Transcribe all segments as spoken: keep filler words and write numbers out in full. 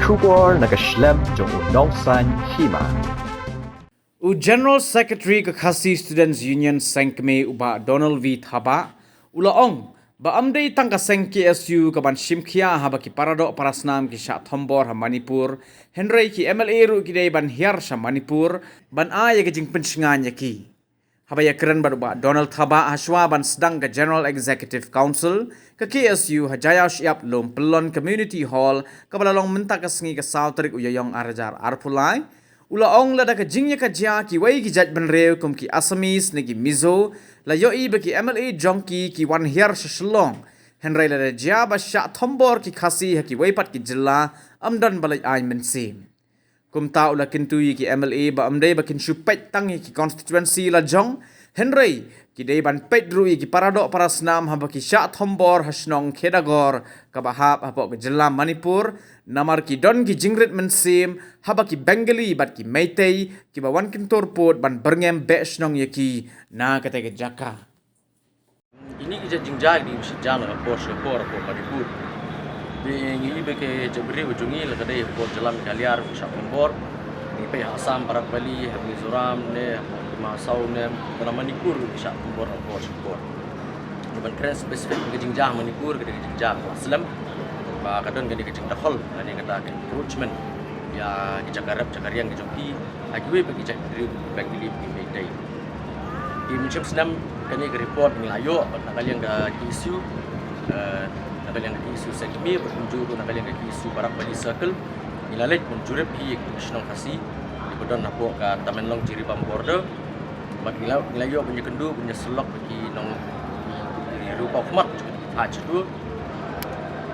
Khubor na ka shlem jong u Nongsaiñ Hima. U General Secretary ka Khasi Students Union Seng Kmie u Bah Donald V Thabah u la ong ba ym dei tang ka seng K S U ka ban shim khia haba ki paradoh parasnam ki shah thombor ha Manipur, hynrei ki M L A ruh ki dei ban hiar sha Manipur ban ai ïa ka jingpynshngaiñ ïa ki. Haba ïakren bad u Bah Donald Thabah hashwa ban sdang ka General Executive Council ka K S U ha Jaiaw Shyiap Lum Pyllun Community Hall kaba la long mynta ka sngi ka saw tarik u Ïaïong ar hajar arphew lai, u la ong lada ka jingïakajia kiwei ki jaitbynriew kum ki Assamese ne ki Mizo, la ïohi ba ki M L A jong ki ki wan hiar sha Shillong, hynrei lada jia ba shah thombor ki Khasi ha kiwei pat ki jylla, ym don ba leit ai mynsiem. Kumta u la kyntu ïa ki M L A ba ym dei ba kin shu peit tang ïa ki constituency la jong, hynrei ki dei ban peit ruh ïa ki paradoh parasnam haba ki shah thombor ha shnong Khedagor kaba hap hapoh ka jylla Manipur, namar ki don ki jingrit mynsiem haba ki Bengali bad ki Meitei kiba wan kyntur pud ban byrngem beh shnong ïa ki na katei ka jaka. Kine ki jait jingjia ki dei ban shet jan ha ka por sha ka por hapoh Manipur. Te ngi i ba ki jaitbynriew jong ngi la ka dei hapoh jylla Meghalaya ruh ki shah thombor. Ngi peit ha Assam, Barak Valley, ha Mizoram ne hapoh Dima Hasao ne, bad ha Manipur ruh ki shah thombor ha ka por sha ka por. Ngi ban kren specific ka jingjia ha Manipur, ka dei ka jingjia kaba slem ba ka don kane ka jingdkhul lane kata ka encroachment ïa ki jaka rep jaka riang ki jong ki ha kiwei pat ki jaitbynriew, Bengali, ki Meitei. Te mynshem snem kane ka report ngi la ïoh bad na ka liang ka K S U, eh, na ka liang ka K S U Seng Kmie bad kumjuh ruh na ka liang ka K S U Barak Valley Circle, ngi la leit ban jurip hi ïa ki shnong Khasi kiba don hapoh ka Tamenglong Jiribam border. Bad ngi la, ngi la ïoh ban ïakynduh ban ïasyllok bad ki nong, ki riewpawkhmat jong ki thaiñ shaduh.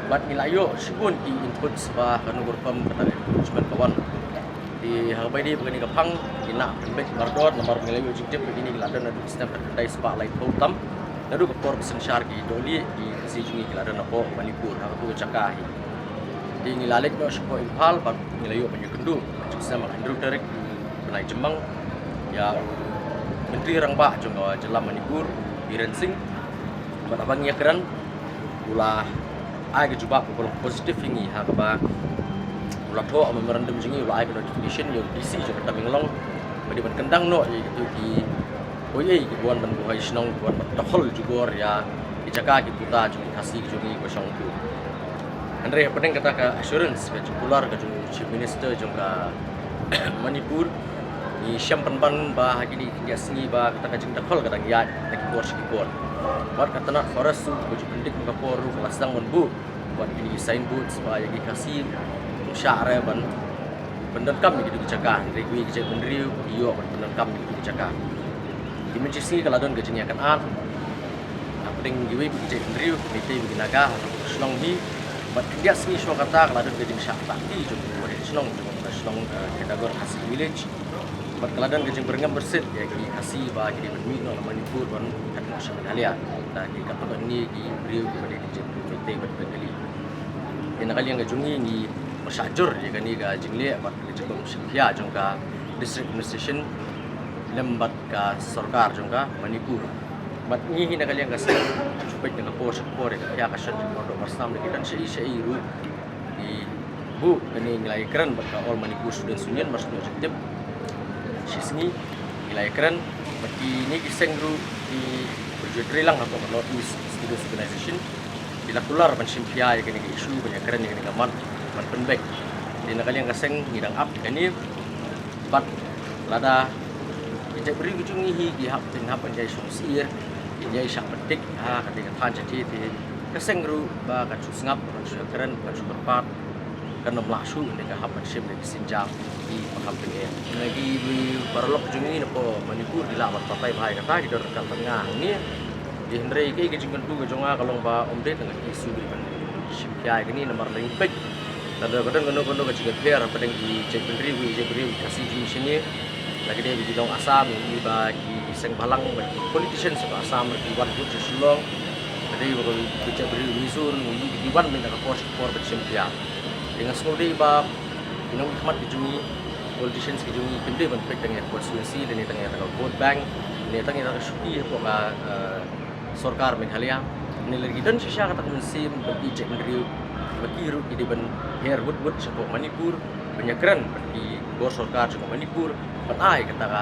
Bad ngi la ïoh shibun ki inputs ba kano ka rukom kata ka encroachment ka wan. Te ha kaba ïadei bad kane ka phang ngi nang pynbeit mardor namar ngi la ïoh jingtip ba kine ki la don naduh snem khatkhyndai spah laiphew tam, naduh ka por ba synshar ki dohlieh ki Khasi jong ngi ki la don hapoh Manipur ha kato ka jaka hi. Te ngi la leit noh shapoh Imphal bad ngi la ïoh ban ïakynduh ha ka snem ba hynriew tarik bnai Jymmang ïa u Myntri Rangbah jong ka jylla Manipur, Biren Singh. Bad haba ngi ïakren u la ai ka jubab kaba long positive ïa ngi ha kaba u la thoh memorandum jong ngi, u la ai ka notification ïa u D C jong ka Tamenglong ba dei ban kyndang noh ïa kito ki, oi, ei, kiba wan ban buhai shnong, kiba wan ban dkhul jubor ïa ki jaka ki puta jong ki Khasi ki jong ngi kiba shong tu. Hynrei hapdeng kata ka assurance, ka jingkular ka jong u Chief Minister jong ka Manipur, ngi shem pynban ba ha kine ki khyndiat sngi ba kata ka jingdkhul ka dang ïaid na ki por sha ki por. Bad ka tnat Forest ruh kaba ju pyndik man ka por ruh ka la sdang ban buh bad kine ki signboards ba ïa ki Khasi ym shah re ban pyndonkam ïa kito ki jaka, hynrei kiwei ki jaitbynriew ki ïoh ban pyndonkam ïa kito ki jaka. Te mynta ka sngi ka la don ka jingïakynad hapdeng kiwei ki jaitbynriew, ki Meitei bad ki Naga ha ka shnong hi. Bad khyndiat sngi shuwa kata ka la don ka jingshah ktah kti jong ki waheh shnong jong ka shnong, eh, Khedagor Khasi Village. Bad ka la don ka jingbyrngem byrsit ïa ki Khasi ba ki dei ban mih noh na Manipur ban kat noh sha Meghalaya da ki katto katne ki briew kiba dei ki jaitbynriew Meitei bad Bengali. Te na ka liang ka jong ngi ngi pynshah jur ïa kane ka jingleh bad ka jingkhia jong ka District Administration lem bad ka sorkar jong ka Manipur. Bad ngi hi na ka liang ka seng, ka ju peit na ka por sha ka por ïa ka khia ka shan jong ka mardor parsnam, da ki don shaei shaei ruh ki buh. Kane ngi la ïakren bad ka All Manipur Students Union mar shu tip shi sngi ngi la ïakren bad kine ki seng ruh ki, ki ju trei lang hapoh ka North East Students Organization. Ki la kular ban shim khia ïa kane ka issue, ban ïakren ïa kane ka mat, ban pynbeit. Te na ka liang ka seng ngi dang ap ïa kane. Bad lada ki jaitbynriew ki jong ngi hi ki hap, kin hap ban ïai shong syier, kin ïai shah pyntik ha kata ka thaiñ shathie, te ka seng ruh ba kan shu sngap, kan shu ïakren, kan shu kyrpad, kan ym lah shuh ne ka hap ban shim da ki sienjam kiba kham tyngeh. Na ki paralok jong ngi napoh Manipur ki lah ban batai bha ïa kata, ki don ryngkat bad nga hangne. Te hynrei kaei ka jingkyntu ka jong nga ka long ba ym dei tang ka K S U ban shim khia ïa kane namar lada ngi peit, lada ka don kano kano ka jingïapher hapdeng ki jaitbynriew, ki jaitbynriew ki Khasi jong ngi shane, la ki dei ba ki nong Assam, ngi i ba ki seng bhalang bad ki politicians jong ka Assam ruh ki wan vote sha Shillong. Ka dei ba ki jaitbynriew Mizo ruh ngi i ba ki wan mynta ka por sha ka por ban shim khia. Te nga sngewdei ba ki nongmihkhmat ki jong ngi, politicians ki jong ngi kim dei ban peit tang ïa ka constituency lane tang ïa ka vote bank, lane tang ïa ka shuki hapoh ka, eh, sorkar Meghalaya. Hynrei lada ki don shisha kata ka mynsiem ban ïeit jaitbynriew, Ba ki ruh ki dei ban her wut wut shapoh Manipur, ban ïakren bad ki bor sorkar shapoh Manipur, ban ai kata ka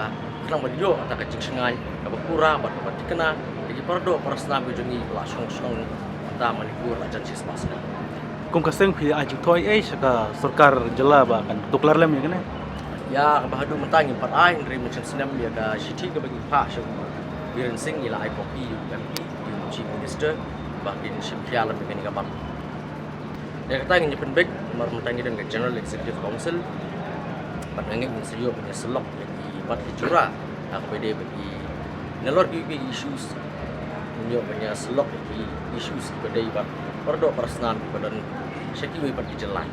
khnang ban ïoh kata ka jingshngaiñ kaba pura bad kaba thikna ïa ki paradoh parasnam ki jong ngi ba la shong shnong mynta Manipur la jan shispah snem. Kum ka seng phi ai jingthoh ei sha ka sorkar jylla ba kan tuklar lem ïa kane? Ïa kaba haduh mynta ngim pat ai, hynrei mynshem snem ïa ka shithi kaba ngi phah sha u Biren Singh ngi la ai copy ïa u M P, ïa u Chief Minister, ba kin shim khia lem ïa kane ka mat. Ïa kata ngin ïa pynbeit namar mynta ngi don ka General Executive Council. Bad nga ngeit ngin sa ïoh ban ïa syllok ïa ki mat ki jura ha kaba ïadei bad ki, nalor kiwei ki issues. Ngin ïoh ban ïa syllok ïa ki issues kiba dei bad paradoh parasnam kiba don sha kiwei pat ki jylla.